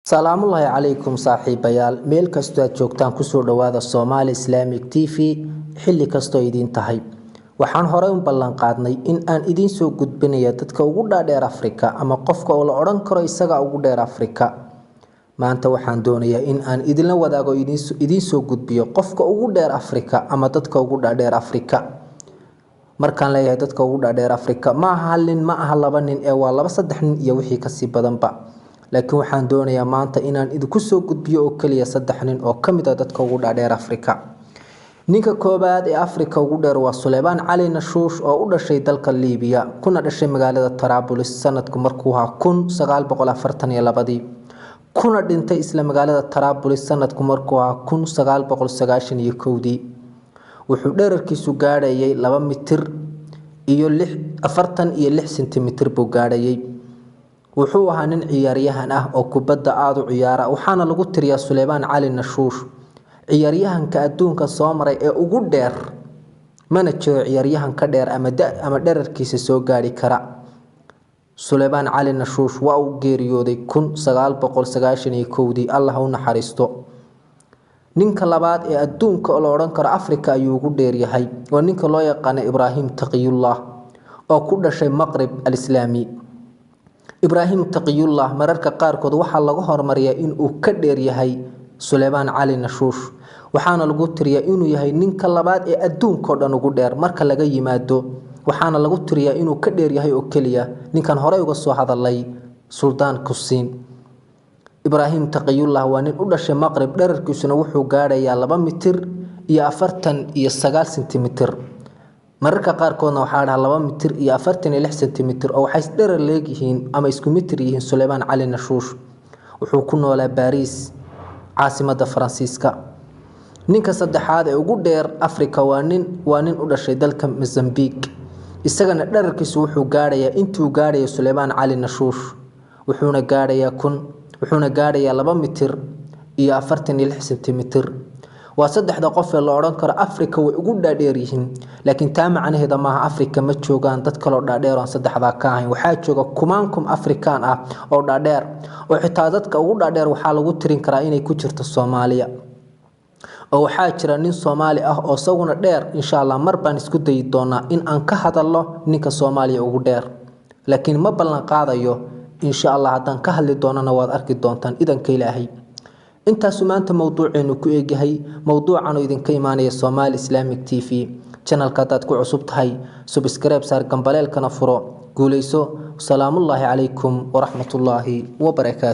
Salaamullaahi calaykum saaxiibayaal, meel kastoo aad joogtaan kusoo dhawaada Somali Islamic TV. Xilli kastoo idiin tahay, waxaan horey u ballan qaadnay in aan idiin soo gudbinayo dadka ugu dhaadheer Afrika ama qofka oo la odhan karo isaga ugu dheer Afrika. Maanta waxaan doonayaa in aan idinla wadaago, idiin soo gudbiyo qofka ugu dheer Afrika ama dadka ugu dhaadheer Afrika. Markaan leeyahay dadka ugu dhaadheer Afrika, ma aha hal nin, ma aha laba nin, ee waa laba, saddex nin iyo wixii kasii badanba. Laakiin waxaan doonayaa maanta inaan idinku soo gudbiyo oo keliya saddex nin oo ka mid ah dadka ugu dhaadheer Afrika. Ninka koobaad ee Afrika ugu dheer waa Suleymaan Cali Nashuush oo u dhashay dalka Liibiya, kuna dhashay magaalada Taraabulis sanadku markuu ahaa 1942dii, kuna dhintay isla magaalada Taraabulis sanadku markuu ahaa 1991dii. Wuxuu dherarkiisu gaadhayay 2 mitir iyo 46 sentimitir buu gaadhayay. Wuxuu ahaa nin ciyaaryahan ah oo kubadda aada u ciyaara, waxaana lagu tiriyaa Suleymaan Cali Nashuush ciyaaryahanka adduunka soo maray ee ugu dheer. Mana jiro ciyaaryahan ka dheer ama dherarkiisa soo gaadhi kara. Suleymaan Cali Nashuush waa uu geeriyooday 1991dii, Allah u naxariisto. Ninka labaad ee adduunka la odhan karo Afrika ayuu ugu dheeryahay waa ninka loo yaqaano Ibraahim Taqiyullah oo ku dhashay Maqrib Alislaami. Ibraahim Taqiyullah mararka qaarkood waxaa laga hormariyaa inuu ka dheeryahay Suleymaan Cali Nashuush, waxaana lagu tiriyaa inuu yahay ninka labaad ee adduunkao dhan ugu dheer marka laga yimaado, waxaana lagu tiriyaa inuu ka dheeryahay oo keliya ninkan horey uga soo hadalay, Suldaan Kusiin. Ibraahim Taqiyullah waa nin u dhashay Maqrib, dherarkiisuna wuxuu gaadhayaa 2 mitir iyo 49 sentimitir. Mararka qaarkoodna waxaa dhaha 2 mitir iyo 46 sentimitir, oo waxay dherar leegyihiin ama isku mitir yihiin Suleymaan Cali Nashuush. Wuxuu ku noolaa Baariis, caasimadda Faransiiska. Ninka saddexaad ee ugu dheer Afrika waa nin u dhashay dalka Mozambique. Isagana dherarkiisu wuxuu gaadhayaa intuu gaadhayo Suleymaan Cali Nashuush, wuxuuna gaadhayaa 2 mitir iyo 46 sentimitir. Waa saddexda qof ee la odhan karo Afrika way ugu dhaadheer yihiin, laakiin taa macnaheeda maaha Afrika ma joogaan dad kaloo dhaadheer oon saddexdaa ka ahayn. Waxaa jooga kumaankum Afrikaan ah oo dhaadheer, oo xitaa dadka ugu dhaadheer waxaa lagu tirin karaa inay ku jirto Soomaaliya, oo waxaa jira nin Soomaali ah oo isaguna dheer. Insha Allah mar baan isku dayi doonaa in aan ka hadalno ninka Soomaaliya ugu dheer, laakiin ma ballan qaadayo. Insha Allah haddaan ka hadli doonana waad arki doontaan idanka Ilaahay. Intaasu maanta mowduuceenu ku eegyahay. Mowduucan oo idinka imaanaya Somali Islamic TV channelka, haddaad ku cusub tahay subscribe saar, gambaleelkana furo. Guuleyso. Salaamullaahi calaykum waraxmatullaahi wabarakaatu.